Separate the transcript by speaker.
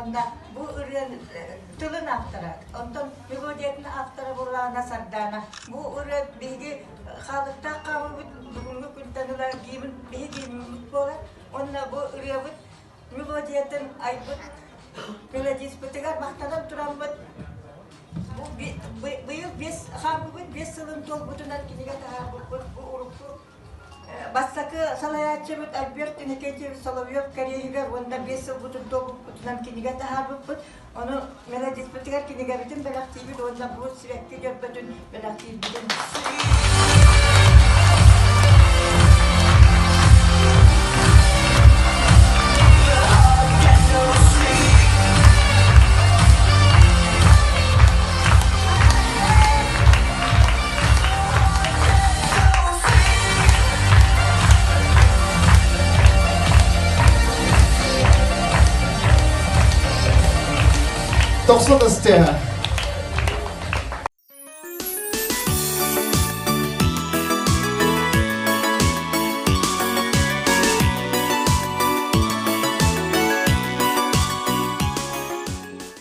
Speaker 1: Уонна бу ырыа тылын автора, онтон мелодиятын автора буоллаҕына Сардаана. Бу ырыа биһиги хаалыктаах хаамыыбыт бүгүҥҥү күнтэн ыла гимн, биһи гиммит буолар. Уонна бу ырыабыт мелодиятын айбыт мелодиспытыгар махтанан тураммыт бу быйыл биэс хаамыыбыт биэс сылын туолбутунан кинигэ таһаарбыппыт. Бу урукку Бастакы салайааччыбыт Альберт Иннокентьевич Соловьев кэриэһигэр уонна биэс сылбытын туолбуппутунан кинигэ таһаарбыппыт. Ону мелодиспытыгар кинигэбитин бэлэхтиибит уонна бу сибэкки дьөрбөтүн бэлэхтиирбитин.
Speaker 2: Тохсун ыстыа.